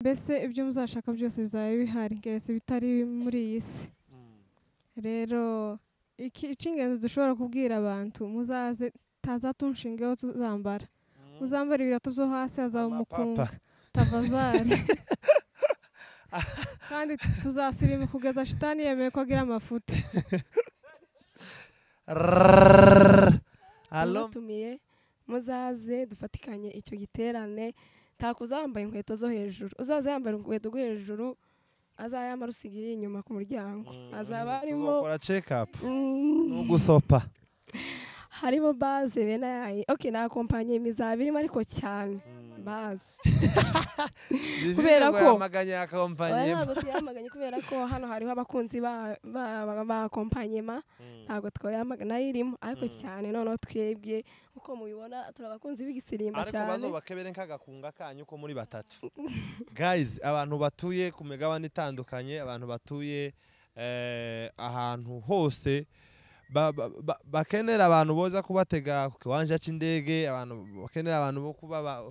Mbese ibyo muzashaka byose bizaba bihari, keretse bitari muri iyi si. Rero icy'ingenzi dushobora kubwira abantu, muzaze tazatunshingeho tuzambara. Muzambara ibirato byo hasi, hazaba umukunga tavazari. Kandi tuzasirima kugeza shitani yemeye ko agira amafuti. Allo, muzaze dufatikanye icyo giterane. Ntakuzambaye inkweto zo hejuru, uzaza yambara inkweto zo hejuru azayambara usigiye inyuma ku muryango. Azaba arimo tuzokora check up no gusopa. Harimo base bene yayi. Okay, na accompagner imizabirimo ariko cyane base. Kubera ko yamaganye accompagner. Ntabwo tuyamaganye kubera ko hano hariho abakunzi ba accompagnement, ntabwo twoyamagana irimo ariko cyane. Noneho twebwe uko mubibona turabakunzi b'igisirimba cyane. Ariko bazobakebere nk'agakunga kanyu ko muri batatu. Guys, abantu batuye ku migabane itandukanye, abantu batuye ahantu hose bakenera abantu boza kubatega ku kiwanja c'indege, abantu bakenera abantu bo kuba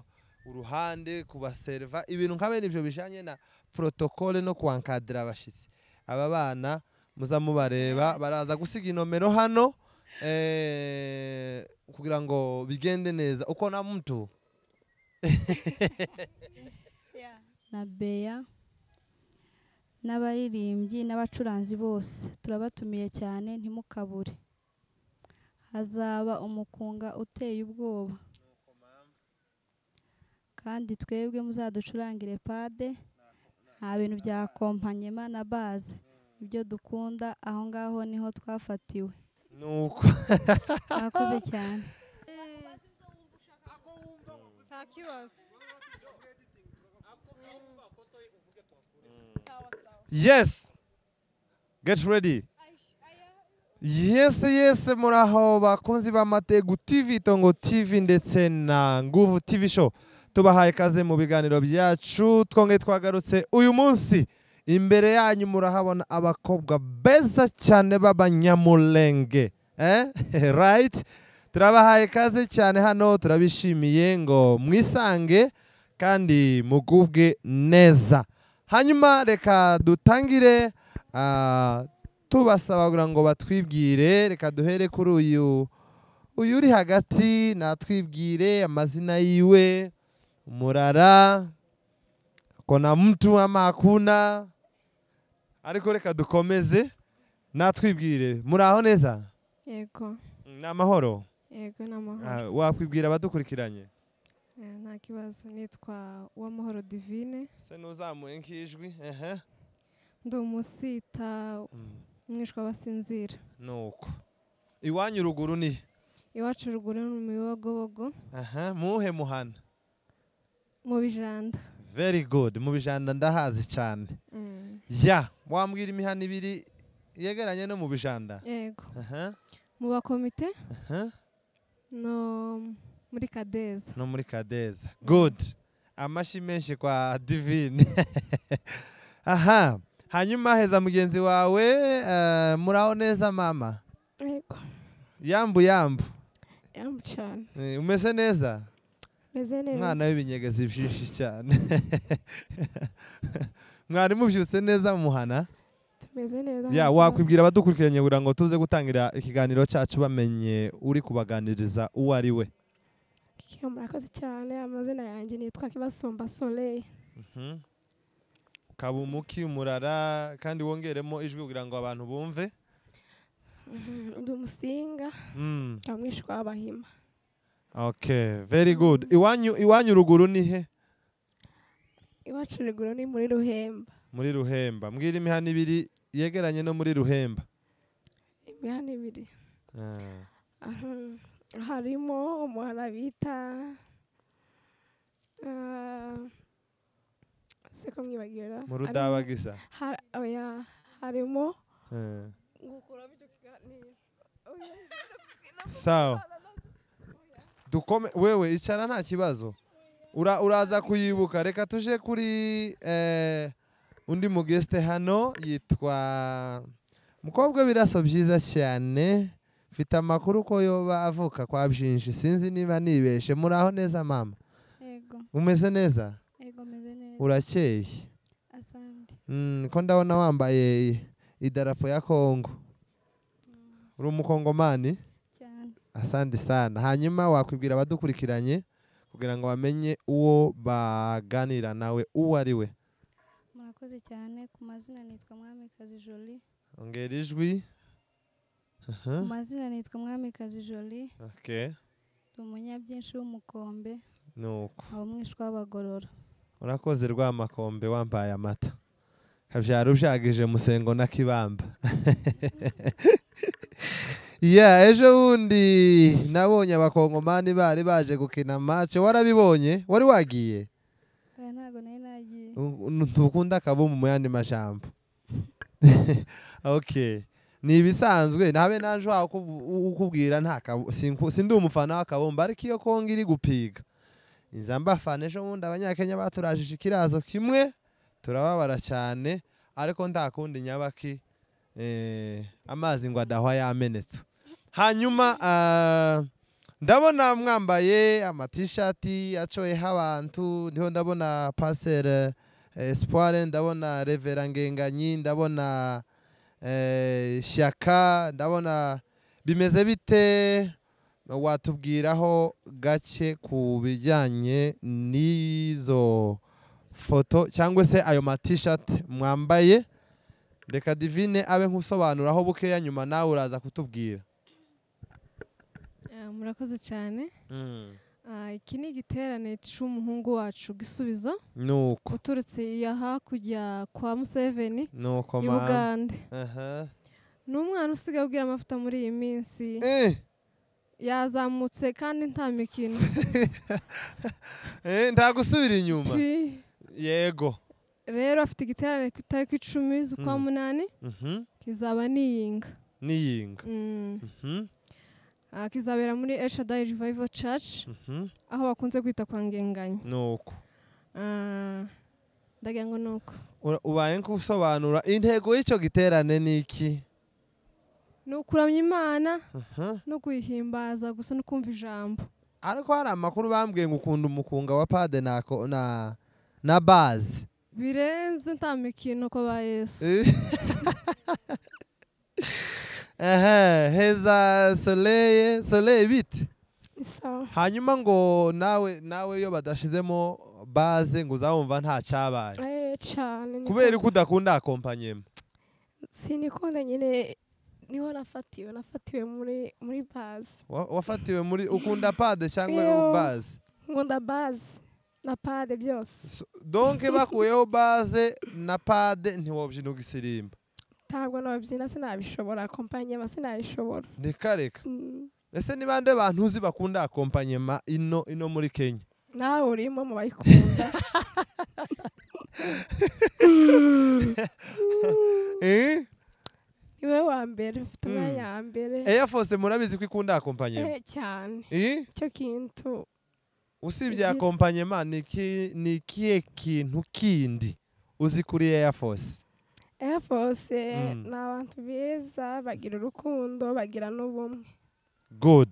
uruhande kubaserva ibintu nka bene ivyo bijanye na protocole no kuankadira abashitsi. Aba bana muza mubareba, baraza gusiga inomero hano kugira ngo bigende neza uko na mtu na Bea n'abaririmbyi n'abacuranzi bose turabatumiye cyane, ntimukabure. Hazaba umukunga uteye ubwoba, kandi twebwe muzaducurangire pade, nta bintu bya accompagnement na base, ibyo dukunda aho ngaho niho twafatiwe. Nuko mwakoze cyane. Nta kibazo. Yes, get ready. Yes, yes, muraho bakunzi ba Mategu TV, Tongo TV ndetse na Nguvu TV show. Tubahaye kaze mu biganiro byacu, twongeye twagarutse uyu munsi. Imbere yanyu murahabona abakobwa beza cyane b'abanyamulenge. Right? Turabahaye kaze cyane hano, turabishimiye ngo mwisange kandi mugubwe neza. Hanyuma reka dutangire tubasaba kugira ngo batwibwire. Reka duhere kuri uyu uri hagati, natwibwire amazina yiwe, umurara kona mtu ama hakuna, ariko reka dukomeze natwibwire. Muraho neza? Yego. Ni amahoro? Yego, ni amahoro. Wakwibwira abadukurikiranye? Nta kibazo. Nitwa Uwamahoro Divine. Se nuzamuye nk'ijwi. Ndi umusita umwishwa basinzira. Nuko iwanyu ruguru ni? Iwacu ruguru ni mu Bibogobogo. Muhe muhana? Mu Bijanda. Very good. Mu Bijanda ndahazi cyane. Ya, wambwira imihana ibiri yegeranye no mu Bijanda? Yego. Mu bakomite? No muri Kadeza. No muri Kadeza. Good. Amashi menshi kwa Divine. Aha. Hanyuma heza mugenzi wawe, muraho neza mama? Yego. Yambu yambu. Yambu cyane. Umeze neza? Meze neza. Mwana w'ibinyegezi byinshi cyane. Mwari mubyutse neza muhana? Tumeze neza. Ya, wakwibwira abadukurikiranye kugira ngo tuze gutangira ikiganiro cyacu bamenye uri kubaganiriza uwo ari we. Murakoze cyane. Amazina yanjye nitwa Kibasumba Soleil. Kabumuki umurara, kandi wongeremo ijwi kugira ngo abantu bumve. Ndi umusinga. Kamwishwa abahima. Okay, very good. Iwanyu ruguru ni he? Iwacu ruguru ni muri Ruhemba. Muri Ruhemba. Mbwira imihana ibiri yegeranye no muri Ruhemba. Imihana ibiri. Harimo umuhana bita seko mwibagira. Mu Rudabagisa. Oya, harimo ngukura byo kiganiro. Sawa. Dukome wewe icara nta kibazo. Uraza kuyibuka. Reka tuje kuri undi mugeste hano yitwa mukobwa biraso byiza cyane. Mfite amakuru ko yoba avuka kwa byinshi, sinzi niba nibeshe. Muraho neza mama? Yego. Umeze neza? Ego, meze neza. Urakeye? Asante. Ko ndabona wambaye idarapo ya Kongo, uri umukongomani? Cyane. Asante sana. Hanyuma wakwibwira abadukurikiranye kugira ngo bamenye uwo baganira nawe uwo ari we. Murakoze cyane. Ku mazina nitwa Mwamikazi Jolie. Ongera ijwi. Ku mazina nitwa Mwamikazi Jolie. Okay. Ndi umunyabyinshi w'umukombe. Nuko. Abo mwishwa w'abagorora. Urakoze Rwamakombe, wambaye amata kabyara ubyagije musengo na kibamba. Yeah, ejo bundi nabonye abakongomani bari baje gukina match, warabibonye? Wari wagiye? Oya, ntago nari nagiye. Ntukunda akabumbu mu yandi majambo. Okay, ni ibisanzwe ntabe naje waho ukubwira nta sindi umufana w'akabumbu, ariko iyo Kongo iri gupiga inza mbafana. Ejo bundi abanyakenya baturajije ikirazo kimwe turababara cyane, ariko nta kundi nyabaki, amazi ngo adahwa yamenetse. Hanyuma ndabona mwambaye amatishati acoyeho abantu, niho ndabona Pasteur Espoir, ndabona Revera Ngenganyi, ndabona Shyaka, ndabona bimeze bite? Watubwiraho gake ku bijyanye n'izo foto cyangwa se ayo matishati mwambaye? Reka Divine abe nk'usobanuraho bukeya, nyuma nawe uraza kutubwira. Murakoze cyane. Iki ni igiterane c'umuhungu wacu Gisubizo. Nuko. Uturutse iya hakurya kwa Museveni. Nuko i mama. Bugande. Ni umwana usigaye ugira amavuta muri iyi minsi. Yazamutse kandi nta mikino. Nta gusubira inyuma. Yego. Rero afite igiterane ku itariki 10 z'ukwa 8. Kizaba niyinga. Niyinga. Kizabera muri El Shaddai Revival Church, aho bakunze kwita kwa Ngenganyi. Nuko. Ndagira ngo nuko. Ubaye nkusobanura intego y'icyo giterane ni iki? Ni ukuramya Imana no kuyihimbaza gusa no kumva ijambo. Ariko hari amakuru bambwiye ngo ukunda umukunga wa pade na base. Birenze nta mikino ko ba Yesu. Heza Soleil, Soleil bite? Sawa. Hanyuma ngo nawe iyo badashizemo base ngo uzawumva nta cyabaye. Cyane. Kubera ko udakunda accompagnement. Sinikunda nyine, niho nafatiwe muri base. Wafatiwe muri ukunda pade cyangwa base? Nkunda base na pade byose. Donc bakuyeho base na pade ntiwobyina ugisirimba. Ntabwo nabyina, sinabishobora, accompagnement sinabishobora. Ndikareka. Ese ni bande bantu uzi bakunda accompagnement ino muri Kenya? Nawe urimo mu bayikunda. Niwe wa mbere ufite umwanya wa mbere. Air Force murabizi ko ikunda accompagnement. Cyane. Icyo kintu usibye accompagnement ni ikihe kintu kindi uzi kuri Air Force? Air Force ni abantu beza, bagira urukundo, bagira n'ubumwe. Good.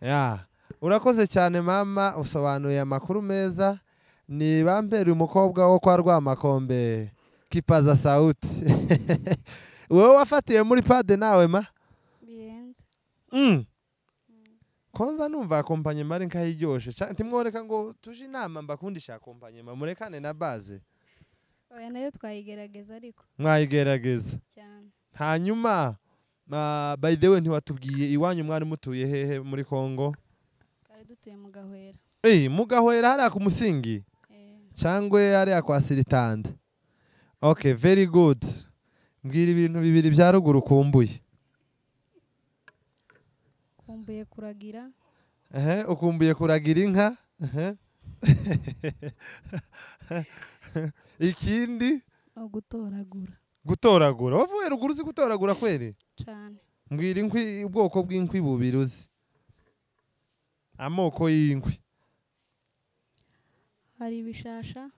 Yeah. Urakoze cyane mama, usobanuye amakuru meza. Ni bambere umukobwa wo kwa Rwamakombe kipaza sauti. Wewe wafatiye muri pade nawe ma? Birenze. Konza numva accompagnement ari nkayiryoshe. Ntimworeka ngo tuje inama mbakundisha accompagnement, murekane na base. Oya, nayo twayigerageza ariko. Mwayigerageza. Cyane. Hanyuma by the way ntiwatubwiye iwanyu mwari mutuye hehe muri Kongo? Twari dutuye mu Gahwera. Mu Gahwera hariya ku Musingi? Cyangwa hariya kwa Siritanda? Okay, very good. Mbwira ibintu bibiri bya ruguru ukumbuye. Kumbuye kuragira. Ukumbuye kuragira inka. Ikindi? No gutoragura. Gutoragura. Wavuye ruguru uzi gutoragura kweri? Cyane. Mbwira inkwi, ubwoko bw'inkwi bubiri uzi. Amoko y'inkwi. Hari ibishasha.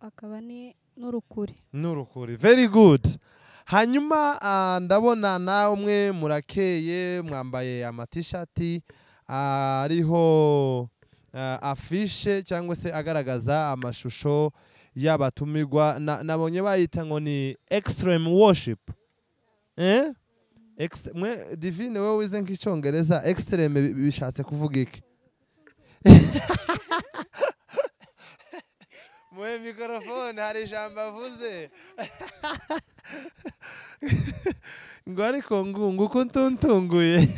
Akaba ni n'urukuri. N'urukuri. Very good. Hanyuma ndabona nawe umwe murakeye, mwambaye amatishati Ariho afishe cyangwa se agaragaza amashusho y'abatumirwa. Nabonye bayita ngo ni extreme worship. Mwe Divine, wowe wize nk'icyongereza, extreme bishatse kuvuga iki? Muhe mikorofone, hari ijambo avuze ngo ariko ngo uko ntuntunguye.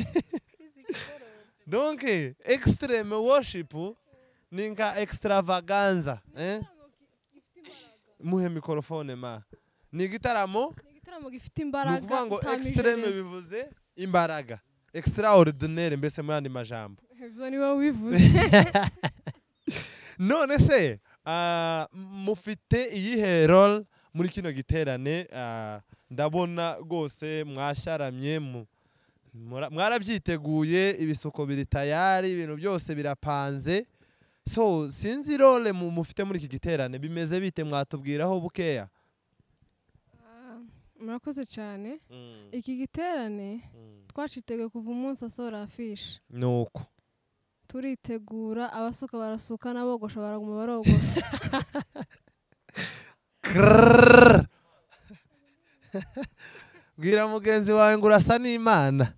Donc extreme worship ni nka extravaganza. Muhe mikorofone ma. Ni igitaramo. Ni igitaramo gifite imbaraga. Ni ukuvuga ngo extreme bivuze imbaraga, extraordinaire mbese mu yandi majambo. Ibyo ni wowe ubivuze. None se mufite iyihe role muri kino giterane? Ndabona rwose mwasharamye, mwarabyiteguye, ibisuko biri tayari, ibintu byose birapanze. So sinzi role mufite muri iki giterane bimeze bite, mwatubwiraho bukeya? Murakoze cyane. Iki giterane twaciteguye kuva umunsi asohora afishe. Nuko turitegura, abasuka barasuka n'abogosha baraguma barogosha. Bwira mugenzi wawe ngo urasa n'Imana.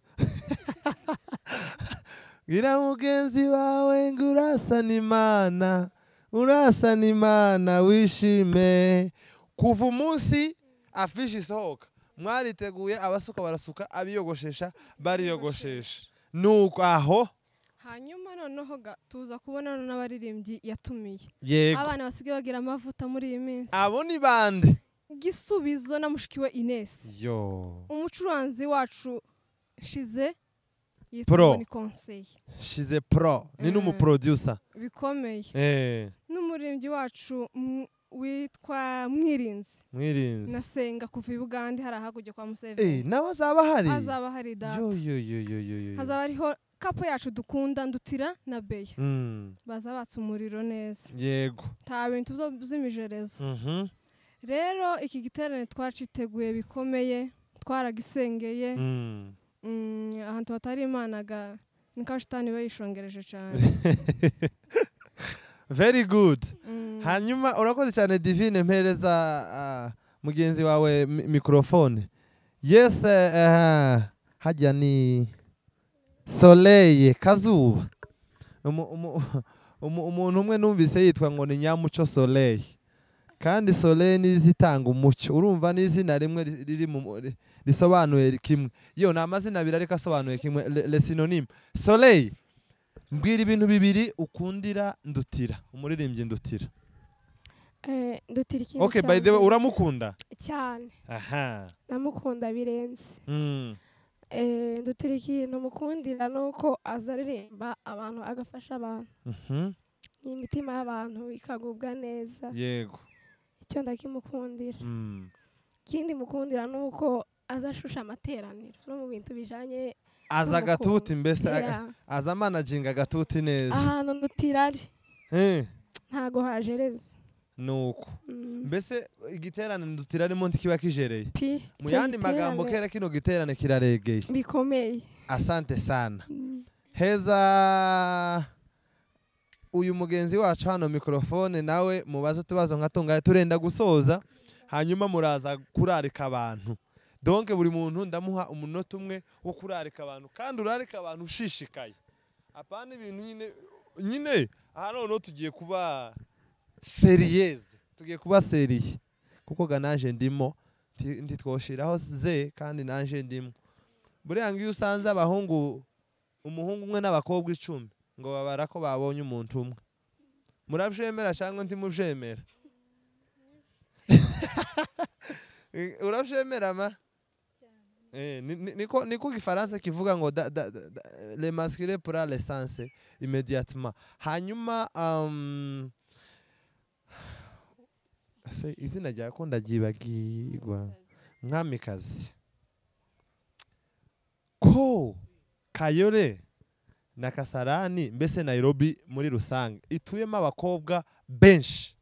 Bwira mugenzi wawe ngo urasa n'Imana, urasa n'Imana wishime. Kuva umunsi afishi isohoka mwariteguye, abasuka barasuka, abiyogoshesha bariyogoshesha. Nuko aho hanyuma noneho tuza kubona n'abaririmbyi yatumiye. Yego. Abana basigaye bagira amavuta muri iyi minsi. Abo ni bande? Gisubizo na mushiki we Ines. Yo. Umucuranzi wacu Shize yitwa ni Conseil. Shize Pro ni n'umuproducer bikomeye. N'umuririmbyi wacu witwa Mwirinzi. Mwirinzi. Nasenga kuva i Bugande hari ahagujye kwa Museveni. Nawe azaba hari? Azaba hari data. Yo yo yo yo yo. Hazaba hariho kapo yacu dukunda Ndutira na Beya. Baza batsa umuriro neza. Yego. Ta bintu by'imijerezo. Rero iki giterane twaciteguye bikomeye, twaragisengeye. Ahantu hatari Imana ga nka shitani bayishongereje cyane. Very good. Hanyuma urakoze cyane Divine, mpereza mugenzi wawe mikrofone. Yes, hajya ni Soleil Kazuba. Umuntu umwe numvise yitwa ngo ni Nyamuco Soleil. Kandi Soleil nizitanga umucyo. Urumva n'izina rimwe riri mu risobanuye kimwe. Yo ni amazina abiri ariko asobanuye kimwe, le synonyme. Soleil, mbwira ibintu bibiri ukundira Ndutira, umuririmbyi Ndutira. Ndutira ikintu. Okay, by the way uramukunda? Cyane. Aha. Namukunda birenze. Ndutira ikintu mukundira nuko azaririmba abantu agafasha abantu. Imitima y'abantu ikagubwa neza. Yego. Icyo ndakimukundira. Ikindi mukundira nuko azashusha amateraniro no mu bintu bijanye aza gatuti mbese aza managinga gatuti neza. Ahantu Ndutira ari. Ntago hajereza. Nuko mbese igiterane Ndutira arimo ntikiba kijereye. Mu yandi magambo kera kino giterane kiraregeye. Bikomeye. Asante sana. Heza uyu mugenzi wacu hano mikrofone nawe mubaze utubazo nka tungaye turenda gusoza, hanyuma muraza kurarika abantu. Donc buri muntu ndamuha umunota umwe wo kurarika abantu, kandi urarika abantu ushishikaye. Apana ibintu nyine nyine aha noneho tugiye kuba serieuse, tugiye kuba serie kuko ganaje ndimo ntitwoshiraho ze kandi nanje ndimo. Buriya ngiyo usanze abahungu umuhungu umwe n'abakobwa 10 ngo babara ko babonye umuntu umwe. Murabyemera cyangwa ntimubyemera? Urabyemera ma? Niko gifaransa kivuga ngo le masculin pour l'essence immédiatement. Hanyuma se izina rya ko ndaryibagirwa. Mwamikazi. Ko Kayole na Kasarani mbese Nairobi muri rusange ituyemo abakobwa benshi.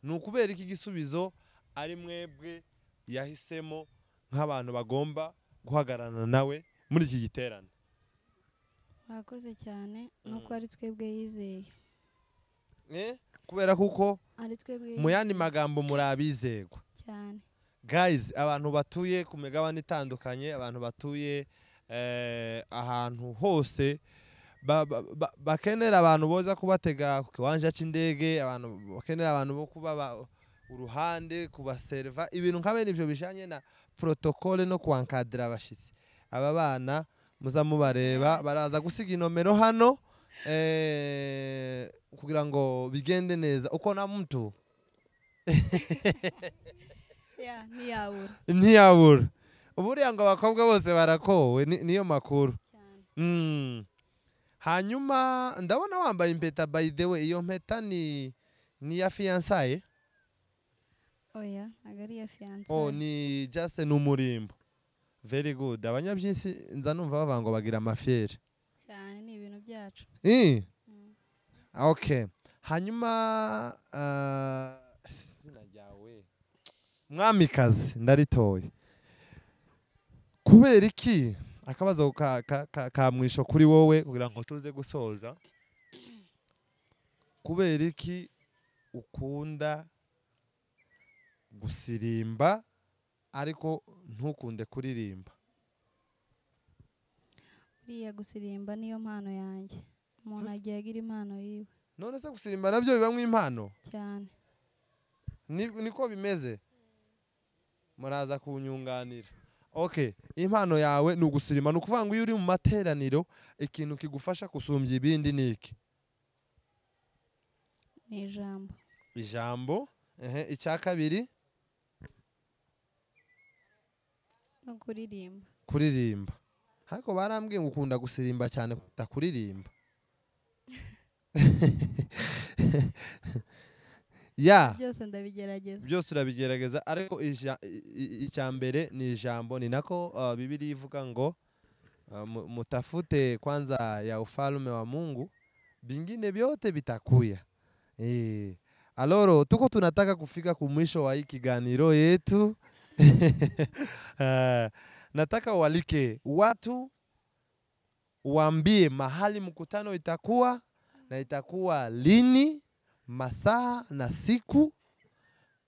Ni ukubera iki gisubizo ari mwebwe yahisemo nk'abantu bagomba guhagararana nawe muri iki giterane? Murakoze cyane, nuko ari twebwe yizeye. Kubera kuko ari twebwe mu yandi magambo murabizegwa cyane. Guys, abantu batuye ku migabane itandukanye, abantu batuye ahantu hose bakenera abantu boza kubatega ku kiwanja c'indege, abantu bakenera abantu bo kuba uruhande kubaserva ibintu nka bene ivyo bijanye na protocole no kuankadira abashitsi. Aba bana muza mubareba, baraza gusiga inomero hano kugira ngo bigende neza. Uko na mtu ya ntiyabura ntiyabura. Uburiya ngo abakobwa bose barakowe, niyo makuru. Hanyuma ndabona wambaye impeta, by the way, iyo mpeta ni ya fiançailles? Oya, ntabwo ari iya fiançailles. Oh, ni just n'umurimbo. Very good. Abanyabyinsi nza numva bavuga ngo bagira amafiere cyane, ni ibintu byacu. Okay. Hanyuma izina ryawe Mwamikazi ndaritoye. Kubera iki akabazo ka mwisho kuri wowe kugira ngo tuze gusoza? Kubera iki ukunda gusirimba ariko ntukunde kuririmba? Buriya gusirimba niyo mpano yanjye. Umuntu agiye agira impano yiwe. None se gusirimba nabyo bibamwe impano? Cyane. Niko bimeze. Muraza kunyunganira. Okay, impano yawe ni ugusirima. Ni ukuvuga ngo iyo uri mu materaniro ikintu kigufasha kusumbya ibindi ni iki? Ni ijambo. Ijambo. Icya kabiri no kuririmba. Kuririmba. Ariko barambwiye ngo ukunda gusirimba cyane kuruta kuririmba. Ya. Byose ndabigerageza. Byose urabigerageza, ariko icya mbere ni ijambo. Ni nako Bibiliya ivuga ngo mutafute kwanza ya ufalme wa Mungu, bingine vyote bitakuya. Aloro tuko tunataka kufika kumwisho wa hii kiganiro yetu. Nataka ualike watu, uambie mahali mkutano itakuwa na itakuwa lini, masaa na siku,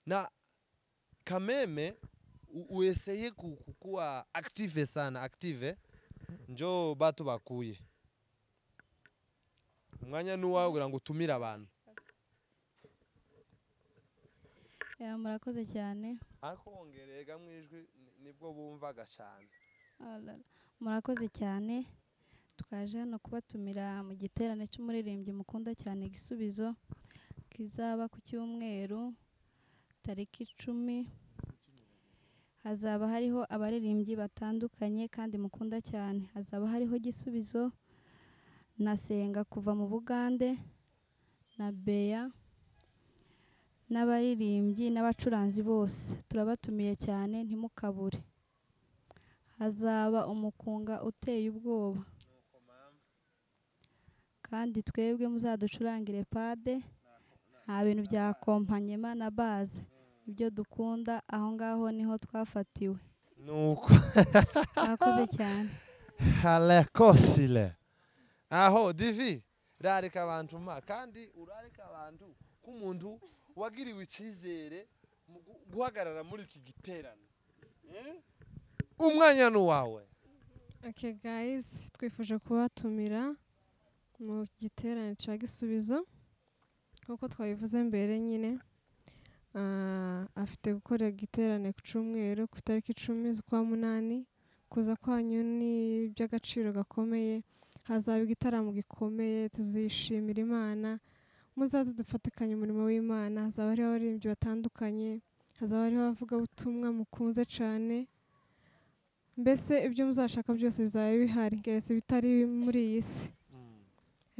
na kameme ueseye kukuwa active sana, active njo batu bakuye. Umwanya nuwawe kugira ngo utumire abantu. Murakoze cyane. Ariko wongerega mwijwi nibwo bumvaga cyane. Murakoze cyane. Twaje hano kubatumira mu giterane cy'umuririmbyi mukunda cyane Gisubizo, kizaba ku cyumweru tariki 10. Hazaba hariho abaririmbyi batandukanye kandi mukunda cyane. Hazaba hariho Gisubizo na Senga kuva mu Bugande na Bea n'abaririmbyi n'abacuranzi bose. Turabatumiye cyane, ntimukabure. Hazaba umukunga uteye ubwoba. Kandi twebwe muzaducurangire pade, nta bintu bya kompanyema na base, ibyo dukunda aho ngaho niho twafatiwe. Nuko murakoze cyane. Halekosile. Aho divi rarika abantu ma, kandi urarika abantu k'umuntu wagiriwe icyizere mu guhagarara muri iki giterane. Umwanya ni wawe. Okay guys, twifuje kubatumira mu giterane cya Gisubizo nkuko twabivuze mbere nyine. Afite gukora igiterane ku cyumweru ku tariki 10 z'ukwa 8. Kuza kwanyu ni iby'agaciro gakomeye. Hazaba igitaramo gikomeye, tuzishimira Imana. Muzaze dufatikanye umurimo w'Imana. Hazaba hariho abaririmbyi batandukanye, hazaba hariho abavugabutumwa mukunze cyane. Mbese ibyo muzashaka byose bizaba bihari, keretse bitari muri iyi si.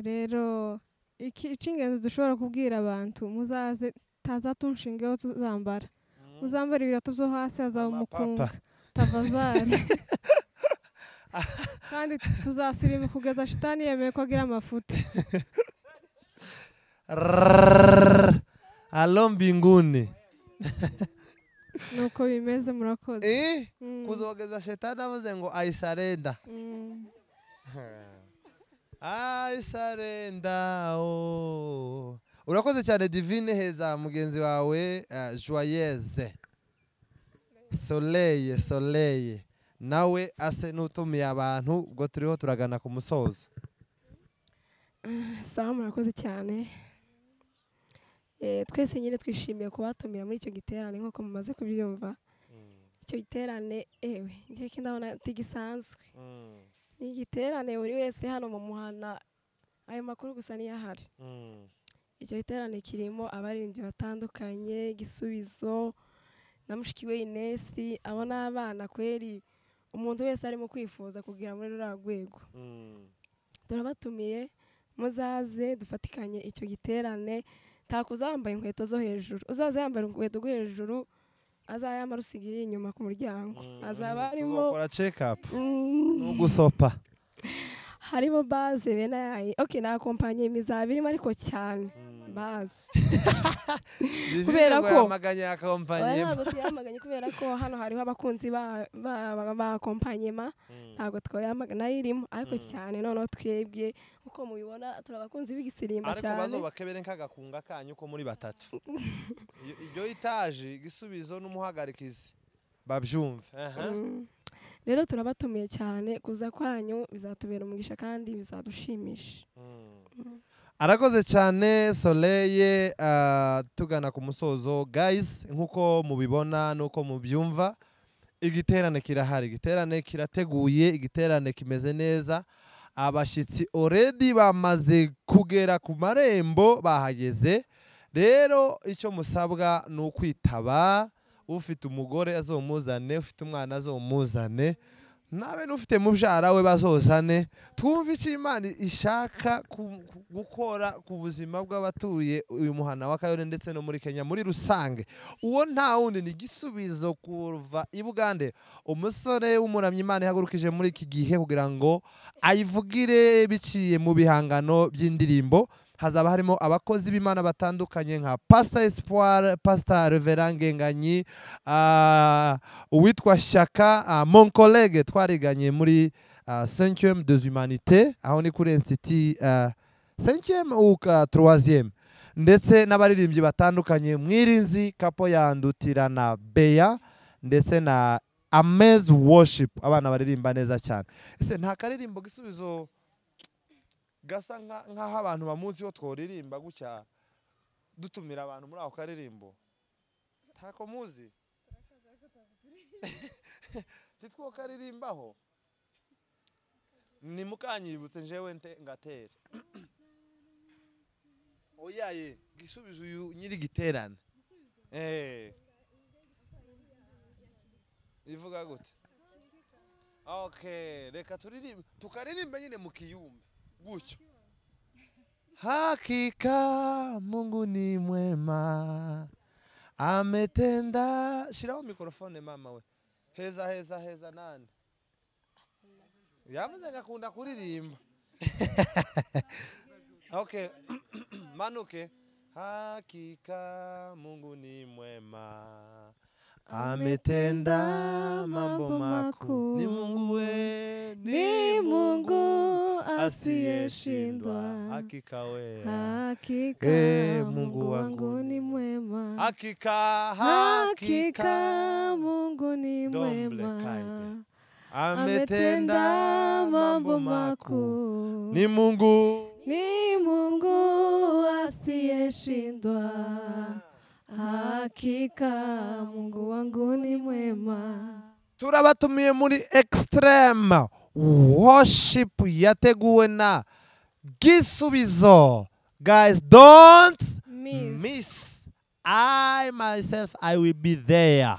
Rero icy'ingenzi dushobora kubwira abantu, muzaze tazatunshingeho tuzambara. Muzambara ibirato byo hasi, hazaba umukunga tavazari. Kandi tuzasirima kugeza shitani yemeye ko agira amafuti. Alo mbinguni. Nuko bimeze, murakoze. Kuzogeza shetani avuze ngo ayisarenda. I surrender oh. Urakoze cyane Divine, heza mugenzi wawe Joyeuse Soleil, Soleil nawe ase n'utumiye abantu, ubwo turiho turagana ku musozo. Sawa, murakoze cyane. Twese nyine twishimiye kubatumira muri icyo giterane nk'uko mumaze kubyumva. Icyo giterane ewe ngiye ndabona tigisanzwe. Ni igiterane buri wese hano mu muhana ayo makuru gusa niyo ahari. Icyo giterane kirimo abaririmbyi batandukanye, Gisubizo na mushiki we Ines, abo n'abana kweri umuntu wese arimo kwifuza kugira muri ruriya rwego. Turabatumiye muzaze dufatikanye icyo giterane. Ntakuza wambaye inkweto zo hejuru, uzaza yambaye inkweto zo hejuru azayamara usigaye inyuma ku muryango. Azaba arimo tuzokora check up no gusopa. Harimo base bene yayi. Okay, na accompagner imizaba irimo ariko cyane base. Kubera ko yamaganye accompagner. Ntabwo tuyamaganye kubera ko hano hariho abakunzi ba accompagnement, ntabwo twoyamagana irimo ariko cyane noneho twebwe uko mubibona turabakunzi b'igisirimba cyane. Ariko bazobakebere nk'agakunga kanyu ko muri batatu. Ibyo itaje Gisubizo n'umuhagarikizi babyumve. Rero turabatumiye cyane, kuza kwanyu bizatubera umugisha kandi bizadushimisha. Arakoze cyane Soleil. Tugana ku musozo guys, nkuko mubibona nuko mubyumva, igiterane kirahari, igiterane kirateguye, igiterane kimeze neza. Abashitsi already bamaze kugera ku marembo, bahageze. Rero icyo musabwa ni ukwitaba. Ufite umugore azomuzane, ufite umwana azomuzane, nawe n'ufite mubyara we bazozane, twumve icyo Imana ishaka gukora ku buzima bw'abatuye uyu muhana wa Kayole ndetse no muri Kenya muri rusange. Uwo nta wundi ni Gisubizo kuva i Bugande, umusore w'umuramyi Imana ihagurukije muri iki gihe kugira ngo ayivugire biciye mu bihangano by'indirimbo. Hazaba harimo abakozi b'Imana batandukanye nka Pastor Espoir, Pastor Reverend Ngenganyi, uwitwa Shaka, mon collègue twariganye muri 5e des humanités, aho ni kuri institut 5e ou 3e, ndetse n'abaririmbyi batandukanye Mwirinzi, Kapo Yandutira na Beya, ndetse na Amaze Worship, abana baririmba neza cyane. Ese nta karirimbo Gisubizo gasa nkaho abantu bamuzi yo tworirimba gutya dutumira abantu muri ako karirimbo? Ntako muzi titwo karirimbaho, ni mukanyibutse njewe ngatera. Oyaye Gisubizo uyu nyiri giterane ivuga gute? Okay, reka turirimbe, tukaririmbe nyine mukiyumbe gutyo. Hakika Mungu ni mwema, ametenda. Shiraho mikrofone mama we. Heza heza heza nani yavuze ngakunda kuririmba. Okay. Manuke. Hakika Mungu ni mwema, ametenda mambo makuu. Ni Mungu we, ni Mungu asiyeshindwa. Hakika we, hakika Mungu wangu ni mwema. Hakika, hakika Mungu ni mwema, ametenda mambo makuu. Ni Mungu, ni Mungu asiyeshindwa. Hakika Mungu wangu ni mwema. Turabatumiye muri Extreme Worship yateguwe na Gisubizo. Guys, don't miss. I myself, I will be there.